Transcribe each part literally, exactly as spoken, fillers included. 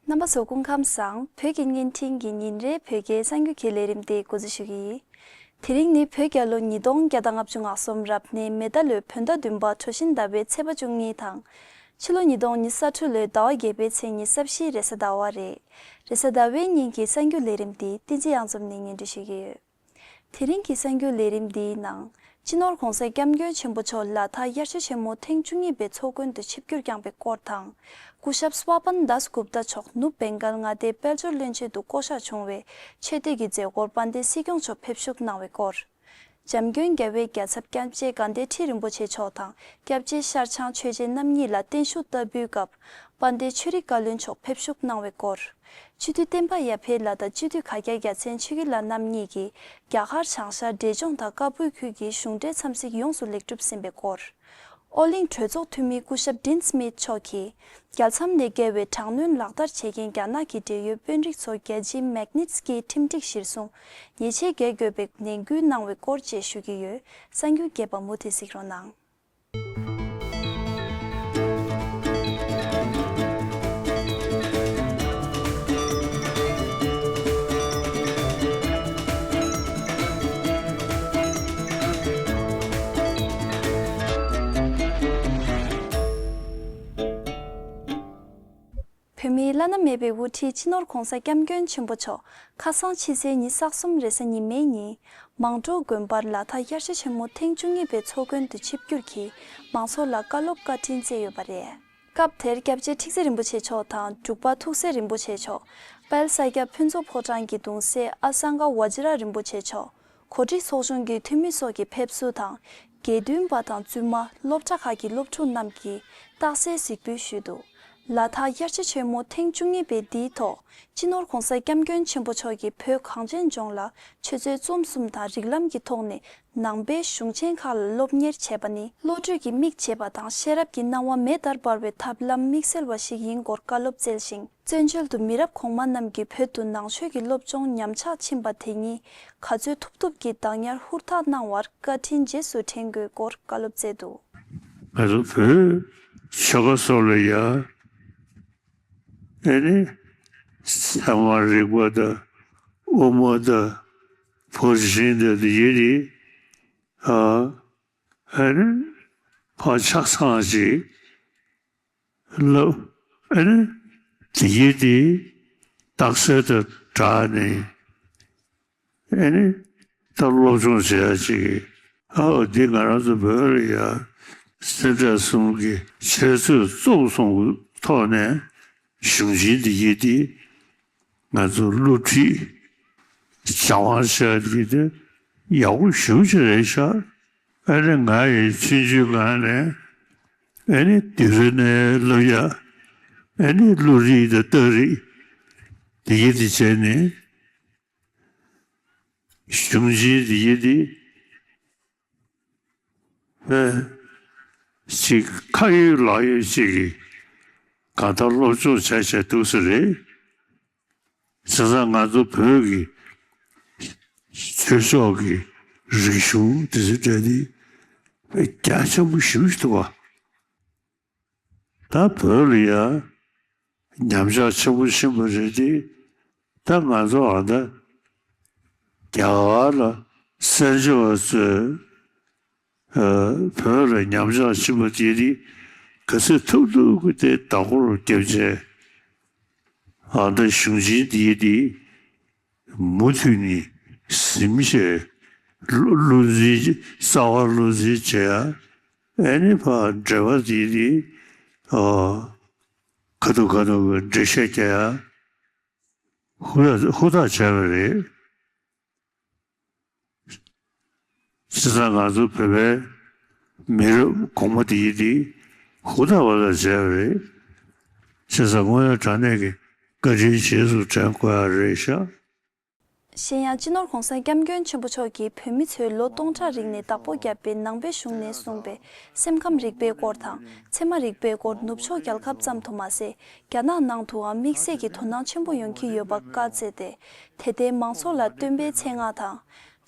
རྣམ་པ་ཚོ་སྐུ་ཁམས་བཟང་། བོད་ཀྱི་བརྙན་འཕྲིན་གྱི་ཉིན་རེའི་བོད་སྐད་གསར་འགྱུར་གྱི་ལས་རིམ་དེ་འགོ་འཛུགས་ཞུ་གི་ཡིན། དེ་རིང་ནི་བོད་རྒྱལ་ལོ་ཉིས་སྟོང་བརྒྱ་དང་ལྔ་བཅུ་ང་གསུམ་རབ་གནས་མེ་རྟ་ལོའི་བོད་ཟླ་བདུན་པ་གྲོ་བཞིན་ཟླ་བའི་ཚེས་པ་བཅུ་གཉིས་དང་། ཕྱི་ལོ་ཉིས་སྟོང་ཉི་ཤུ་རྩ་དྲུག་ལོའི་ཟླ་བ་བརྒྱད་པའི་ཚེས་ཉི་ཤུ་རྩ་བཞི་རེས་གཟའ་ཟླ་བ་རེད། རེས་གཟའ་ཟླ་བའི་ཉིན་གྱི་གསར་འགྱུར་ལས་རིམ་དེ་བསྟན་འཛིན་གཡང་འཛོམས་ནས་སྙན་སྒྲོན་ཞུ་གི་ཡོད། དེ་རིང་གི་གསར་འགྱུར་ལས་རིམ་འདིའི་ནང་། སྤྱི་ནོར་༧གོང་ས་༧སྐྱབས་མགོན་ཆེན་པོ་མཆོག་ལ་དྭགས་དབྱར་ཆ་ཆེན་མོ་ཐེངས་བཅུ་གཉིས་པའི་ཚོགས་མགོན་དུ་ཆིབས་བསྒྱུར་བསྐྱངས་པའི་སྐོར་དང་། སྐུ་ཞབས་སྭ་པན་དཱས་གུབ་ཏ་མཆོག་ནུབ་བེང་གལ་མངའ་སྡེའི་དཔལ་འབྱོར་བློན་ཆེན་དུ་བསྐོ་གཞག་བྱུང་བའི་ཆེ་བསྟོད་ཀྱི་མཛད་སྒོར་དཔལ་ལྡན་སྲིད་སྐྱོང་མཆོག་ཕེབས་ཞུགས་གནང་བའི་སྐོར། འཇམ་མགོན་རྒྱལ་བའི་རྒྱལ་ཚབ་སྐྱབས་རྗེ་དགའ་ལྡན་ཁྲི་རིན་པོ་ཆེ་མཆོག་དང་སྐྱབས་རྗེ་ཤར་བྱང་ཆོས་རྗེ་རྣམ་གཉིས་ལ་བརྟན་བཞུགས་བསྟར་འབུལ་སྐབས། དཔལ་ལྡན་ཆོས་རིག་བཀའ་བློན་མཆོག་ཕེབས་ཞུགས་གནང་བའི་སྐོར། སྤྱི་འཐུས་བསྟན་པ་ཡར་འཕེལ་ལགས་དང་སྤྱི་འཐུས་ག་རྒྱ་རྒྱ་མཚན་ཆོས་སྐྱིད་ལགས་རྣམ་གཉིས་ཀྱིས་རྒྱ་གར་བྱང་ཤར་འབྲས་ལྗོངས་དང་ཀ་སྦུག་ཁུལ་གྱི་གཞུང་འབྲེལ་འཚམས་གཟིགས་ཡོངས་སུ་ལེགས་གྲུབ་ཟིན་པའི་སྐོར། ཨོ་གླིང་གྲོས་ཚོགས་འཐུས་མི་སྐུ་ཞབས་ཌིན་སྨིཐ་མཆོག་གིས་རྒྱལ་མཚམས་ལས་བརྒལ་བའི་དྲག་གནོན་ལག་བསྟར་བྱེད་མཁན་རྒྱ་ནག་གི་འབྲེལ་ཡོད་དཔོན་རིགས་ཚོར་རྒྱལ་སྤྱིའི་མེག་ནིས་ཀི་ཁྲིམས་སྒྲིག་གཞིར་བཟུང་ཉེས་ཆད་འགེལ་དགོས་པའི་ནན་སྐུལ་གནང་བའི་སྐོར་བཅས་ཞུ་གི་ཡོད། གསར་འགྱུར་རྒྱས་པ་མུ་མཐུད་གཟིགས་རོགས་གནང་། བོད་མིའི་བླ་ན་མེད་པའི་དབུ་ཁྲིད་སྤྱི་ནོར་༧གོང་ས་༧སྐྱབས་མགོན་ཆེན་པོ་མཆོག་ཁ་སང་ཕྱི་ཚེས་ཉི་ཤུ་རྩ་གསུམ་རེས་གཟའ་ཉི་མའི་ཉིན། མང་ཀྲོའུ་དགོན་པར་ལ་དྭགས་དབྱར་ཆ་ཆེན་མོ་ཐེངས་བཅུ་གཉིས་པའི་ཚོགས་མགོན་དུ་ཆིབས་བསྒྱུར་གྱིས་མང་ཚོགས་ལ་བཀའ་སློབ་བཀའ་དྲིན་བསྩལ་ཡོད་པ་རེད། སྐབས་དེར་སྐྱབས་རྗེ་ཁྲི་བཙུན་རིན་པོ་ཆེ་མཆོག་དང་འབྲུག་པ་ཐུགས་སྲས་རིན་པོ་ཆེ་མཆོག་དཔལ་ས་སྐྱ་ཕུན་ཚོགས་ཕོ་བྲང་གི་གདུང་སྲས་ཨ་སངྒ་ཝ་ཇི་ར་རིན་པོ་ཆེ་མཆོག་གོ་སྒྲིག་ཚོགས་ཆུང་གི་འཐུས་མི་སོགས་ཀྱི་ཕེབས་བསུ་དང་། དགེ་འདུན་པ་དང་བཙུན་མ། སློབ་གྲྭ་ཁག་གི་སློབ་ཕྲུག་རྣམས་ཀྱིས་རྟགས་གསལ་གཟིགས་འབུལ་ཞུས་འདུག་ལ་དྭགས་དབྱར་ཆ་ཆེན་མོ་ཐེངས་བཅུ་གཉིས་པའི་འདིའི་ཐོག་སྤྱི་ནོར་༧གོང་ས་༧སྐྱབས་མགོན་ཆེན་པོ་མཆོག་གིས་བོད་གངས་ཅན་ལྗོངས་ལ་ཆོས་རྩེ་རྩོམ་གསུམ་དང་རིགས་ལམ་གྱི་ཐོག་ནས་ནང་པའི་གཞུང་ཆེན་ཁག་ལ་སློབ་གཉེར་བྱས་པ་ནི་བློ་གྲོས་ཀྱི་མིག་འབྱེད་པ་དང་ཤེས་རབ་ཀྱི་སྣང་བ་མེ་ལྟར་འབར་བའི་ཐབས་ལམ་དམིགས་བསལ་བ་ཞིག་ཡིན་སྐོར་བཀའ་སློབ་སྩལ་ཞིང་། བཙན་བྱོལ་དུ་མི་རབས་གོང་མ་རྣམས་ཀྱིས་བོད་དུ་ནང་ཆོས་ཀྱི་སློབ་སྦྱོང་ཉམས་ཆག་ཕྱིན་པ་དེ་ཉིད་ག་ཚོད་ཐུབ་ཐུབ་ཀྱིས་བདག་ཉར་ཧུར་ཐག་གནང་བར་བཀའ་དྲིན་རྗེས་སུ་དྲན་དགོས་སྐོར་བཀའ་སློབ་སྩལ་འདུག་ང་ཚོ་བོད་ཆོལ་ཁ་སོགས་ལ་ཡ། ཨེ་ནི། ཚད་མ་རིག་པ་དང་། དབུ་མ་དང་། ཕར་ཕྱིན་དང་དེ་ཡིན་ཏེ། ཨ། ཨེ་ནི། ཕར་ཆ་ཚང་ཞིག་ལབ། ཨེ་ནི། དེ་ཡིན་ཏེ། རྟགས་གསལ་དང་སྦྲགས་ནས། ཨེ་ནི། ད་སློབ་སྦྱོང་བྱེད་ཡ་ཅིག་ཨའོ་འདི་ང་རང་ཚོ་བོད་ལ་ཡ། སེ་འབྲས་གསུམ་གྱི་འཆད་རྩོད་རྩོམ་གསུམ་གྱི་ཐོག་ནས་གཞུང་ཆེན་འདི་ཡིན་ཏེ། ང་ཚོ་སློབ་ཁྲིད་སྦྱང་བ་བྱས་ཏེ་དེ་ཡག་པོ་ཞེ་པོ་ཅིག་རེད་ཤག་ཨ་ནི་ང་ཡི་ཆུང་ཆུང་སྒང་ནས་ཨ་ནི་དུས་རབས་ནས་སློབ་ཡ། ཨ་ནི་བློ་རིག་དང་རྟགས་རིག་དེ་ཡི་དེ་བྱས་ནས་གཞུང་ཆེན་དེ་ཡི་དེ། ཨེ། ཅིག་ཁ་ཡོད་ལག་ཡོད་ཅིག་གིས་གང་ལྟར་སློབ་སྦྱོང་བྱ་བྱས་འདུག་ས་རེད། བྱས་ཙང་ང་ཚོ་བོད་ཀྱི་ཆོས་ཕྱོགས་ཀྱི་རིག་གཞུང་དེ་ཚོ་འདྲ་དེ་རྒྱ་ཆེན་པོ་ཞེ་པོ་ཞིག་འདུག་བ། ད་བོད་ལ་ཡ་ཉམས་ཆག་ཆེན་པོ་ཕྱིན་པ་རེད་དེ། ད་ང་ཚོ་ཨ་ད་རྒྱ་གར་ལ་གསན་བྱ་བ་ཚོས་ཨ་བོད་ལ་ཉམས་ཆག་ཕྱིན་པ་དེ་ནི་ག་ཚོད་ཐུབ་ཐུབ་ཀྱིས་དེ་བདག་པོར་བརྒྱབ་བྱས། ཨ་ད་གཞུང་ཆེན་འདིའི་དེ་མུ་མཐུད་ནས་ཟིན་བྱས་བློ་བློ་འཛིན་རྩ་བ་བློ་འཛིན་བྱས་ཡ། ཨེ་ནི་ཕར་འབྲེལ་བ་དེ་དེ་ཨ་ཁ་ཐུག་ཁ་ཐུག་གི་འགྲེལ་བཤད་རྒྱག་ཡ་ཧུར་ཐག་ཧུར་ཐག་བྱས་པ་རེད། བྱས་ཙང་ང་ཚོ་བོད་པའི་མི་རབས་གོང་མ་དེ་ཡིན་དེ་ཧུར་ཐག་པ་ལ་བྱས་པ་རེད། བྱས་ཙང་དངོས་ཡོད་དྲང་གནས་ཀྱི་བཀའ་དྲིན་རྗེས་སུ་དྲན་དགོས་ཡ་རེད་ཤག་གཞན་ཡང་སྤྱི་ནོར་༧གོང་ས་༧སྐྱབས་མགོན་ཆེན་པོ་མཆོག་གིས་བོད་མི་ཚོས་ལོ་སྟོང་ཕྲག་རིང་ནས་བདག་པོ་བརྒྱབ་པའི་ནང་པའི་གཞུང་ནས་གསུངས་པའི་སེམས་ཁམས་རིག་པའི་སྐོར་དང་ཚད་མ་རིག་པའི་སྐོར་ནུབ་ཕྱོགས་རྒྱལ་ཁབ་ཙམ་དུ་མ་ཟད་རྒྱ་ནག་ནང་དུའང་དམིགས་བསལ་གྱི་དོ་སྣང་ཆེན་པོ་ཡོང་གི་ཡོད་པ་བཀའ་སྩལ་ཏེ། དད་ལྡན་མང་ཚོགས་ལ་སྟོན་པའི་མཚན་སྔགས་དང་།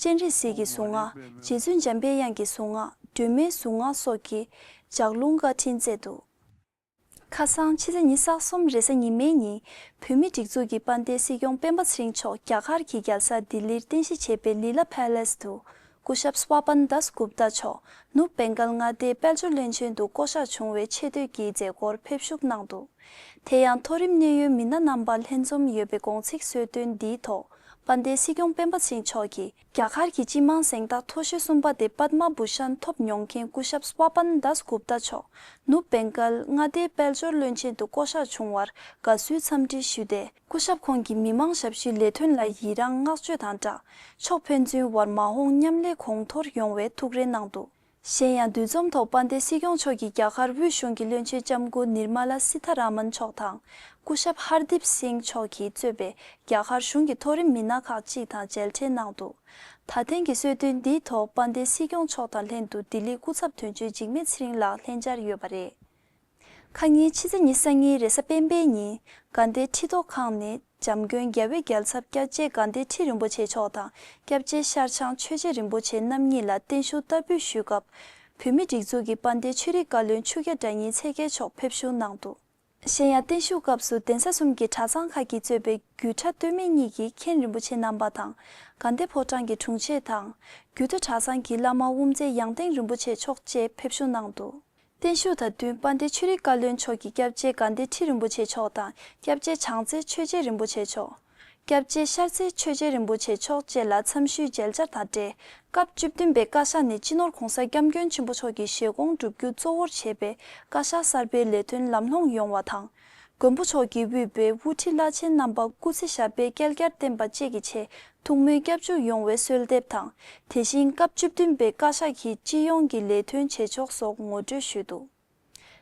སྤྱན་རས་གཟིགས་ཀྱི་གཟུངས་སྔགས། རྗེ་བཙུན་འཇམ་པའི་དབྱངས་ཀྱི་གཟུངས་སྔགས། སྒྲོལ་མའི་གཟུངས་སྔགས་སོགས་ཀྱི་ལྗགས་ལུང་བཀའ་དྲིན་སྩལ་འདུག་ཁ་སང་ཕྱི་ཚེས་ཉི་ཤུ་རྩ་གསུམ་རེས་གཟའ་ཉི་མའི་ཉིན། བོད་མིའི་སྒྲིག་འཛུགས་ཀྱི་དཔལ་ལྡན་སྲིད་སྐྱོང་སྤེན་པ་ཚེ་རིང་མཆོག་རྒྱ་གར་གྱི་རྒྱལ་ས་ལྡི་ལིར་རྟེན་གཞི་བྱས་པའི་ལི་ལ་ཕེ་ལེ་སི་དུ། སྐུ་ཞབས་སྭ་པན་དཱས་གུབ་ཏ་མཆོག་ནུབ་བེང་གལ་མངའ་སྡེའི་དཔལ་འབྱོར་བློན་ཆེན་དུ་བསྐོ་གཞག་བྱུང་བའི་ཆེ་བསྟོད་ཀྱི་མཛད་སྒོར་ཕེབས་ཞུགས་གནང་འདུག་དེ་ཡང་མཐོ་རིམ་གནད་ཡོད་མི་སྣ་རྣམ་པ་ལྷན་འཛོམས་ཡོད་པའི་དགོང་ཚིགས་གསོལ་སྟོན་འདིའི་ཐོག་དཔལ་ལྡན་སྲིད་སྐྱོང་སྤེན་པ་ཚེ་རིང་མཆོག་གིས། རྒྱ་གར་གྱི་སྤྱི་དམངས་གཟེངས་རྟགས་མཐོ་ཤོས་གསུམ་པ་སྟེ་པདྨ་བྷུ་ཤན་ཐོབ་མྱོང་མཁན་སྐུ་ཞབས་སྭ་པན་དཱས་གུབ་ཏ་མཆོག་ནུབ་བེང་གལ་མངའ་སྡེའི་དཔལ་འབྱོར་བློན་ཆེན་དུ་བསྐོ་གཞག་བྱུང་བར་དགའ་བསུའི་འཚམས་འདྲི་ཞུས་ཏེ། སྐུ་ཞབས་ཁོང་གི་མི་མང་ཞབས་ཞུའི་ལས་དོན་ལ་ཡི་རངས་བསྔགས་བརྗོད་དང་སྦྲགས། ཕྱོགས་ཕན་ཚུན་བར་མ་འོངས་མཉམ་ལས་གོང་མཐོར་ཡོང་བའི་ཐུགས་རེ་གནང་འདུག་གཞན་ཡང་། འདུ་འཛོམས་ཐོག་དཔལ་ལྡན་སྲིད་སྐྱོང་མཆོག་གིས་རྒྱ་གར་དབུས་གཞུང་གི་བློན་ཆེན་ལྕམ་སྐུ་ནིར་མ་ལ་སི་ཐ་ར་མན་མཆོག་དང་། སྐུ་ཞབས་ཧར་དིབ་སིང་མཆོག་གིས་གཙོས་པའི་རྒྱ་གར་གཞུང་གི་མཐོ་རིམ་མི་སྣ་ཁག་ཅིག་དང་མཇལ་འཕྲད་གནང་འདུག་ད་ཐེངས་ཀྱི་གསོལ་སྟོན་འདིའི་ཐོག་དཔལ་ལྡན་སྲིད་སྐྱོང་མཆོག་དང་ལྷན་དུ་ལྡི་ལིའི་སྐུ་ཚབ་དོན་གཅོད་འཇིགས་མེད་ཚེ་རིང་ལགས་ལྷན་བཅར་ཡོད་པ་རེད། ཁ་ཉིན་ཕྱི་ཚེས་ཉི་ཤུ་རྩ་གཉིས་རེས་གཟའ་སྤེན་པའི་ཉིན། དགའ་ལྡན་ཁྲི་ཐོག་ཁང་ནས་འཇམ་མགོན་རྒྱལ་བའི་རྒྱལ་ཚབ་སྐྱབས་རྗེ་དགའ་ལྡན་ཁྲི་རིན་པོ་ཆེ་མཆོག་དང་སྐྱབས་རྗེ་ཤར་བྱང་ཆོས་རྗེ་རིན་པོ་ཆེ་རྣམ་གཉིས་ལ་བརྟན་བཞུགས་བསྟར་འབུལ་ཞུས་སྐབས། བོད་མིའི་སྒྲིག་འཛུགས་ཀྱི་དཔལ་ལྡན་ཆོས་རིག་བཀའ་བློན་ཆོས་རྒྱལ་དགྲ་གཉེན་ཚེ་རྒྱལ་མཆོག་ཕེབས་ཞུགས་གནང་འདུག་གཞན་ཡང་བརྟན་བཞུགས་སྐབས་སུ་གདན་ས་གསུམ་གྱི་གྲྭ་ཚང་ཁག་གིས་གཙོས་པའི་རྒྱུད་གྲྭ་སྟོད་སྨད་གཉིས་ཀྱི་མཁན་རིན་པོ་ཆེ་རྣམ་པ་དང་། དགའ་ལྡན་ཕོ་བྲང་གི་དྲུང་ཆེ་དང་། རྒྱུད་སྟོད་གྲྭ་ཚང་གི་བླ་མ་དབུ་མཛད་ཡང་སྟེང་རིན་པོ་ཆེ་མཆོག་བཅས་ཕེབས་ཞུགས་གནང་འདུག་བརྟན་བཞུགས་དང་བསྟུན་དཔལ་ལྡན་ཆོས་རིག་བཀའ་བློན་མཆོག་གིས་སྐྱབས་རྗེ་དགའ་ལྡན་ཁྲི་རིན་པོ་ཆེ་མཆོག་དང་སྐྱབས་རྗེ་བྱང་རྩེ་ཆོས་རྗེ་རིན་པོ་ཆེ་མཆོག་སྐྱབས་རྗེ་ཤར་རྩེ་ཆོས་རྗེ་རིན་པོ་ཆེ་མཆོག་བཅས་ལ་འཚམས་ཞུའི་མཇལ་བཅར་དང་འབྲེལ། སྐབས་བཅུ་བདུན་པའི་བཀའ་ཤག་ནས་སྤྱི་ནོར་༧གོང་ས་༧སྐྱབས་མགོན་ཆེན་པོ་མཆོག་གི་བཞེད་དགོངས་བསྒྲུབ་རྒྱུ་གཙོ་བོར་བྱས་པའི་བཀའ་ཤག་གསར་པའི་ལས་དོན་ལམ་ལྷོང་ཡོང་བ་དང་། མགོན་པོ་མཆོག་གིས་དབུས་པའི་དབུ་ཁྲིད་བླ་ཆེན་རྣམ་པ་སྐུ་ཚེ་ཞབས་པད་བསྐལ་བརྒྱར་བརྟན་པ་བཅས་ཀྱི་ཆེད་ཐུགས་སྨོན་སྐྱབས་འཇུག་ཡོང་བའི་གསོལ་འདེབས་དང་། དེ་བཞིན་སྐབས་བཅུ་བདུན་པའི་བཀའ་ཤག་གི་སྤྱི་ཡོངས་ཀྱི་ལས་དོན་བྱེད་ཕྱོགས་སོགས་ངོ་སྤྲོད་ཞུས་འདུག་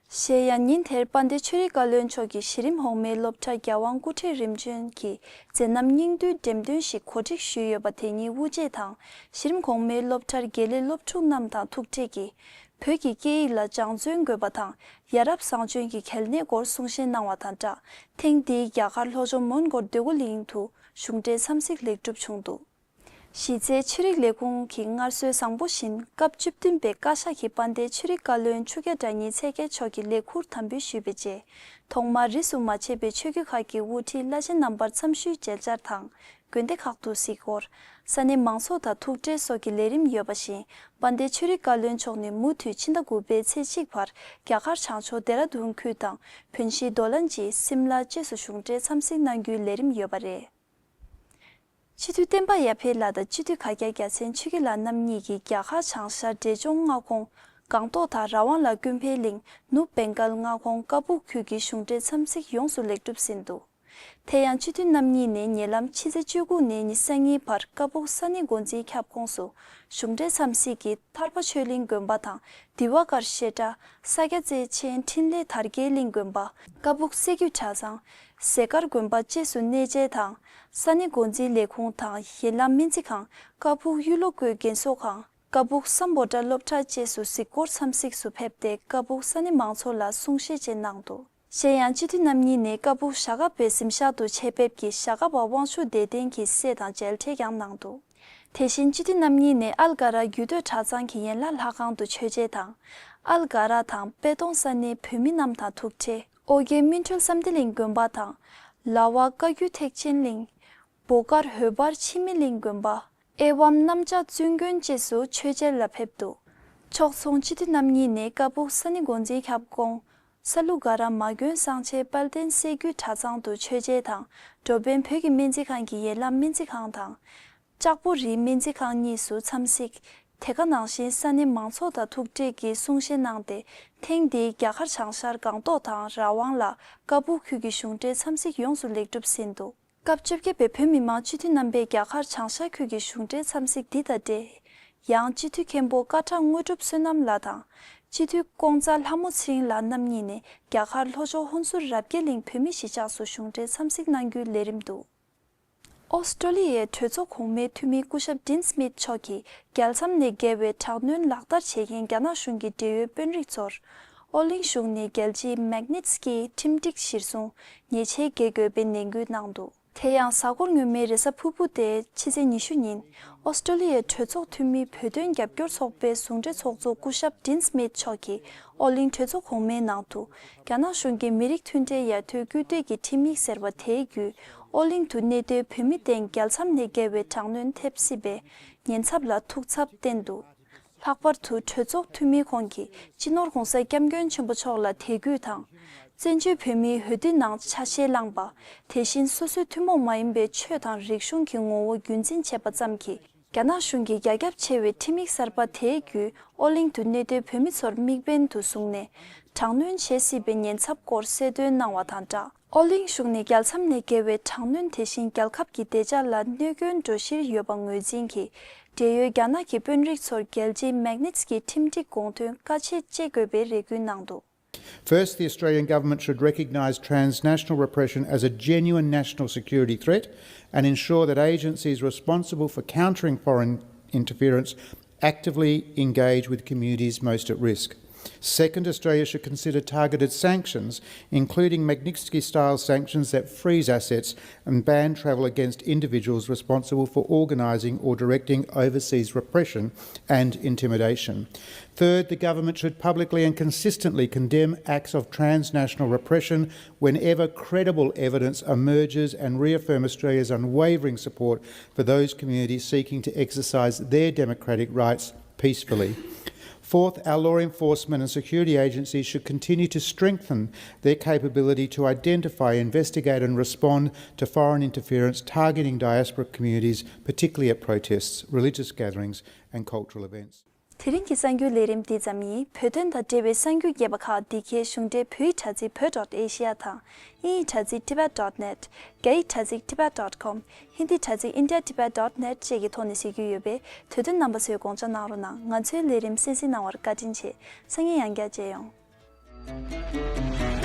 གཞན་ཡང་ཉིན་དེར་དཔལ་ལྡན་ཆོས་རིག་བཀའ་བློན་མཆོག་གིས་གཞི་རིམ་འོག་མའི་སློབ་གྲྭར་རྒྱལ་དབང་སྐུ་ཕྲེང་རིམ་བྱོན་གྱི་མཛད་རྣམ་སྙིང་བསྡུས་འགྲེམས་སྟོན་ཞིག་གོ་སྒྲིག་ཞུས་ཡོད་པ་དེ་ཉིད་དབུ་འབྱེད་དང་། གཞི་རིམ་གོང་མའི་སློབ་གྲྭར་དགེ་ལས་སློབ་ཕྲུག་རྣམས་དང་ཐུག་འཕྲད་ཀྱིས། བོད་ཀྱི་སྐད་ཡིག་ལ་སྦྱང་བརྩོན་དགོས་པ་དང་། ཡ་རབས་བཟང་སྤྱོད་ཀྱི་གལ་གནད་སྐོར་གསུང་བཤད་གནང་བ་དང་སྦྲགས། ཐེངས་འདིའི་རྒྱ་གར་ལྷོ་ཕྱོགས་མོན་གྷོ་འདོད་རྒུ་གླིང་དུ་གཞུང་འབྲེལ་འཚམས་གཟིགས་ལེགས་གྲུབ་བྱུང་འདུག་གཞི་རྩའི་ཆོས་རིག་ལས་ཁུངས་ཀྱི་སྔར་སྲོལ་བཟང་པོ་བཞིན་སྐབས་བཅུ་བདུན་པའི་བཀའ་ཤག་གི་དཔལ་ལྡན་ཆོས་རིག་བཀའ་བློན་ཆོས་རྒྱལ་དགྲ་གཉེན་ཚེ་རྒྱལ་མཆོག་གིས་ལེགས་ཁུར་དམ་འབུལ་ཞུས་པའི་རྗེས། ཐོག་མར་རིས་སུ་མ་ཆད་པའི་ཆོས་བརྒྱུད་ཁག་གི་དབུ་ཁྲིད་བླ་ཆེན་རྣམ་པར་འཚམས་ཞུའི་མཇལ་བཅར་དང་། དགོན་སྡེ་ཁག་ཏུ་གཟིགས་སྐོར། ས་གནས་མང་ཚོགས་དང་ཐུག་འཕྲད་སོགས་ཀྱི་ལས་རིམ་ཡོད་པ་བཞིན། དཔལ་ལྡན་ཆོས་རིག་བཀའ་བློན་མཆོག་ནས་མུ་མཐུད་ཕྱི་ཟླ་དགུ་པའི་ཚེས་གཅིག་བར་རྒྱ་གར་བྱང་ཕྱོགས་ལྡེ་ར་ལྡུན་ཁུལ་དང་། བོན་གཞིས་རྡོ་ལན་ཇི། སིམ་ལ་བཅས་སུ་གཞུང་འབྲེལ་འཚམས་གཟིགས་གནང་རྒྱུའི་ལས་རིམ་ཡོད་པ་རེད། སྤྱི་འཐུས་བསྟན་པ་ཡར་འཕེལ་ལགས་དང་སྤྱི་འཐུས་ག་རྒྱ་རྒྱ་ཚན་ཆོས་སྐྱིད་ལགས་རྣམ་གཉིས་ཀྱིས་རྒྱ་གར་བྱང་ཤར་འབྲས་ལྗོངས་མངའ་ཁོངས་སྒང་ཏོག་དང་ར་ཝང་ལ་ཀུན་ཕན་གླིང་། ནུབ་བེང་གལ་མངའ་ཁོངས་ཀ་སྦུག་ཁུལ་གྱི་གཞུང་འབྲེལ་འཚམས་གཟིགས་ཡོངས་སུ་ལེགས་གྲུབ་ཟིན་འདུག་དེ་ཡང་སྤྱི་འཐུས་རྣམ་གཉིས་ནས་ཉེ་ལམ་ཕྱི་ཚེས་བཅུ་དགུ་ནས་ཉི་ཤུ་རྩ་གཉིས་བར་ཀ་སྦུག་ས་གནས་འགོ་འཛིན་ཁྱབ་ཁོངས་སུ་གཞུང་འབྲེལ་འཚམས་གཟིགས་ཀྱིས་ཐར་པ་ཆོས་གླིང་དགོན་པ་དང་དི་ཝ་ཀར་བཤད་གྲྭ། ས་སྐྱ་རྩེ་ཆེན་འཕྲིན་ལས་དར་རྒྱས་གླིང་དགོན་པ། ཀ་སྦུག་སྲད་རྒྱུད་གྲྭ་ཚང་། ཟས་དཀར་དགོན་པ་བཅས་སུ་གནས་མཇལ་དང་། ས་གནས་འགོ་འཛིན་ལས་ཁུངས་དང་ཡན་ལག་སྨན་རྩིས་ཁང་། ཀ་སྦུག་གཡུ་ལོ་བཀོད་རྒན་གསོ་ཁང་། ཀ་སྦུག་སམ་བྷོ་ཊ་སློབ་གྲྭ་བཅས་སུ་གཟིགས་སྐོར་འཚམས་གཟིགས་སུ་ཕེབས་ཏེ་ཀ་སྦུག་ས་གནས་མང་ཚོགས་ལ་གསུང་བཤད་བཅས་གནང་འདུག་གཞན་ཡང་སྤྱི་འཐུས་རྣམ་གཉིས་ནས་ཀ་སྦུག་ཞྭ་སྒབ་པའི་གཟིམ་ཤག་ཏུ་ཆེད་ཕེབས་ཀྱིས་ཞྭ་སྒབ་པ་དབང་ཕྱུག་བདེ་ལྡན་གྱི་སྲས་དང་མཇལ་འཕྲད་ཀྱང་གནང་འདུག་དེ་བཞིན་སྤྱི་འཐུས་རྣམ་གཉིས་ནས་ཨལ་གྷ་ར་རྒྱུད་སྟོད་གྲྭ་ཚང་གི་ཡན་ལག་ལྷ་ཁང་དུ་མཆོད་མཇལ་དང་། ཨལ་གྷ་ར་དང་པད་སྡོང་ས་གནས་བོད་མི་རྣམས་དང་ཐུག་འཕྲད། ཨོ་རྒྱན་སྨིན་གྲོལ་བསམ་གཏན་གླིང་དགོན་པ་དང་། ལ་བ་བཀའ་བརྒྱུད་ཐེག་ཆེན་གླིང་། བོ་དཀར་འོད་འབར་འཆི་མེད་གླིང་དགོན་པ། ཨེ་ཝམ་གནམ་ལྕགས་བཙུན་དགོན་བཅས་སུ་མཆོད་མཇལ་ལ་ཕེབས་འདུག་ཕྱོགས་མཚུངས་སྤྱི་འཐུས་རྣམ་གཉིས་ནས་ཀ་སྦུག་ས་གནས་འགོ་འཛིན་ཁྱབ་ཁོངས་ས་ལུ་ག་ར་མ་དགོན་གསང་ཆེན་དཔལ་ལྡན་སྲད་རྒྱུད་གྲྭ་ཚང་དུ་མཆོད་མཇལ་དང་། འགྲོ་ཕན་བོད་ཀྱི་སྨན་རྩིས་ཁང་གི་ཡན་ལག་སྨན་རྩིས་ཁང་དང་། ལྕགས་པོ་རིའི་སྨན་རྩིས་ཁང་གཉིས་སུ་འཚམས་གཟིགས། དེ་ག་ནང་བཞིན་ས་གནས་མང་ཚོགས་དང་ཐུག་འཕྲད་ཀྱིས་གསུང་བཤད་གནང་སྟེ། ཐེངས་འདིའི་རྒྱ་གར་བྱང་ཤར་སྒང་ཏོག་དང་ར་ཝང་ལ་ཀ་སྦུག་ཁུལ་གྱི་གཞུང་འབྲེལ་འཚམས་གཟིགས་ཡོངས་སུ་ལེགས་གྲུབ་ཟིན་འདུག་སྐབས་བཅོ་བརྒྱད་པའི་བོད་མི་མང་སྤྱི་འཐུས་རྣམ་པས་རྒྱ་གར་བྱང་ཤར་ཁུལ་གྱི་གཞུང་འབྲེལ་འཚམས་གཟིགས་འདི་དང་འབྲེལ། ཡང་སྤྱི་འཐུས་མཁན་པོ་ཀ་ཁྲག་དངོས་གྲུབ་བསོད་ནམས་ལགས་དང་། སྤྱི་འཐུས་ཀོང་ཙ་ལྷ་མོ་ཚེ་རིང་ལགས་རྣམ་གཉིས་ནས་རྒྱ་གར་ལྷོ་ཕྱོགས་ཧོན་སུར་རབ་རྒྱས་གླིང་བོད་མིའི་གཞིས་ཆགས་སུ་གཞུང་འབྲེལ་འཚམས་གཟིགས་གནང་རྒྱུའི་ལས་རིམ་འདུག་ཨོ་སི་ཀྲོ་ལི་ཡའི་གྲོས་ཚོགས་གོང་མའི་འཐུས་མི་སྐུ་ཞབས་ཌིན་སྨིཐ་མཆོག་གིས་རྒྱལ་མཚམས་ནས་བརྒལ་བའི་དྲག་གནོན་ལག་བསྟར་བྱེད་མཁན་རྒྱ་ནག་གཞུང་གི་འབྲེལ་ཡོད་དཔོན་རིགས་ཚོར། ཨོ་གླིང་གཞུང་ནས་རྒྱལ་སྤྱིའི་མེག་ནིས་ཀི་ཁྲིམས་སྒྲིག་གཞིར་བཟུང་ཉེས་ཆད་འགེལ་དགོས་པའི་ནན་སྐུལ་གནང་འདུག་དེ་ཡང་གཟའ་འཁོར་སྔོན་མའི་རེས་གཟའ་ཕུར་བུ་སྟེ་ཕྱི་ཚེས་ཉི་ཤུ་ཉིན། ཨོ་སི་ཀྲོ་ལི་ཡའི་གྲོས་ཚོགས་འཐུས་མིའི་བོད་དོན་རྒྱབ་སྐྱོར་ཚོགས་པའི་ཟུང་འབྲེལ་ཚོགས་གཙོ་སྐུ་ཞབས་ཌིན་སྨིད་མཆོག་གིས་ཨོ་གླིང་གྲོས་ཚོགས་གོང་མའི་ནང་དུ། རྒྱ་ནག་གཞུང་གིས་མི་རིགས་མཐུན་སྒྲིལ་ཡར་ཐོན་སྐུལ་འདེད་ཀྱི་ཁྲིམས་ཡིག་ཟེར་བ་དེའི་བརྒྱུད། ཨོ་གླིང་དུ་གནས་སྡོད་བོད་མི་སྟེང་རྒྱལ་མཚམས་ནས་བརྒལ་བའི་དྲག་གནོན་ཐེབས་སྲིད་པའི་ཉེན་ཚབས་ལ་ཐུགས་འཚབ་བསྟན་འདུག། ལྷག་པར་དུ་གྲོས་ཚོགས་འཐུས་མི་ཁོང་གིས་སྤྱི་ནོར་༧གོང་ས་༧སྐྱབས་མགོན་ཆེན་པོ་མཆོག་ལ་དད་གུས་དང་། བཙན་བྱོལ་བོད་མིའི་འོས་བསྡུ་ནང་ཆ་ཤས་བླངས་པ། དེ་བཞིན་སོ་སོའི་ཐུན་མོང་མ་ཡིན་པའི་ཆོས་དང་རིག་གཞུང་གི་ངོ་བོ་རྒྱུན་འཛིན་བྱས་པ་ཙམ་གྱིས། རྒྱ་ནག་གཞུང་གིས་རྒྱ་ཁྱབ་ཆེ་བའི་ཁྲིམས་ཡིག་གསར་པ་དེའི་བརྒྱུད་ཨོ་གླིང་དུ་གནས་སྡོད་བོད་མི་ཚོར་དམིགས་འབེན་དུ་བཟུང་ནས། དྲག་གནོན་བྱེད་སྲིད་པའི་ཉེན་ཚབས་སྐོར་གསལ་སྟོན་གནང་བ་དང་སྦྲགས། ཨོ་གླིང་གཞུང་ནས་རྒྱལ་མཚམས་ནས་བརྒལ་བའི་དྲག་གནོན་དེ་བཞིན་རྒྱལ་ཁབ་ཀྱི་བདེ་འཇགས་ལ་གནོད་སྐྱོན་འགྲོ་གཞིར་ཡོད་པ་ངོས་འཛིན་གྱིས། འབྲེལ་ཡོད་རྒྱ་ནག་གི་དཔོན་རིགས་ཚོར་རྒྱལ་སྤྱིའི་མེག་ནིས་ཀྱི་ཁྲིམས་སྒྲིག་དགོངས་དོན་བཀའ་ཆད་གཅོད་དགོས་པའི་རེ་སྐུལ་གནང་འདུག། First, the Australian government should recognise transnational repression as a genuine national security threat and ensure that agencies responsible for countering foreign interference actively engage with communities most at risk. Second, Australia should consider targeted sanctions, including Magnitsky-style sanctions that freeze assets and ban travel against individuals responsible for organising or directing overseas repression and intimidation. Third, the government should publicly and consistently condemn acts of transnational repression whenever credible evidence emerges and reaffirm Australia's unwavering support for those communities seeking to exercise their democratic rights peacefully. Fourth, our law enforcement and security agencies should continue to strengthen their capability to identify, investigate and respond to foreign interference targeting diaspora communities, particularly at protests, religious gatherings and cultural events. དེ་རིང་གི་གསར་འགྱུར་ལས་རིམ་འདི་ཙམ་ཡིན། བོད་དོན་དང་འབྲེལ་བའི་གསར་འགྱུར་རྒྱས་པ་ཁག་འདི་གའི་གཞུང་འབྲེལ་བོད་ཡིག་དྲ་ཚིགས་བོད་ཌོཊ་ཨེ་ཤི་ཡ་དང་། དབྱིན་ཡིག་དྲ་ཚིགས་ཊི་བེཊ་ཌོཊ་ནེཊ། རྒྱ་ཡིག་དྲ་ཚིགས་ཊི་བེཊ་ཌོཊ་ཀོམ། ཧིན་དིའི་དྲ་ཚིགས་ཨིན་ཌི་ཡ་ཊི་བེཊ་ཌོཊ་ནེཊ་བཅས་ཀྱི་ཐོག་ནས་གཟིགས་རྒྱུ་ཡོད་པས། དུས་སྟོན་རྣམ་པ་ཚོས་དགོངས་འཇགས་གནང་རོགས་གནང་། ང་ཚོའི་ལས་རིམ་གསན་གཟིགས་གནང་བར་བཀའ་དྲིན་ཆེ། སང་ཉིན་ཡང་བསྐྱར་མཇལ་ཡོང་།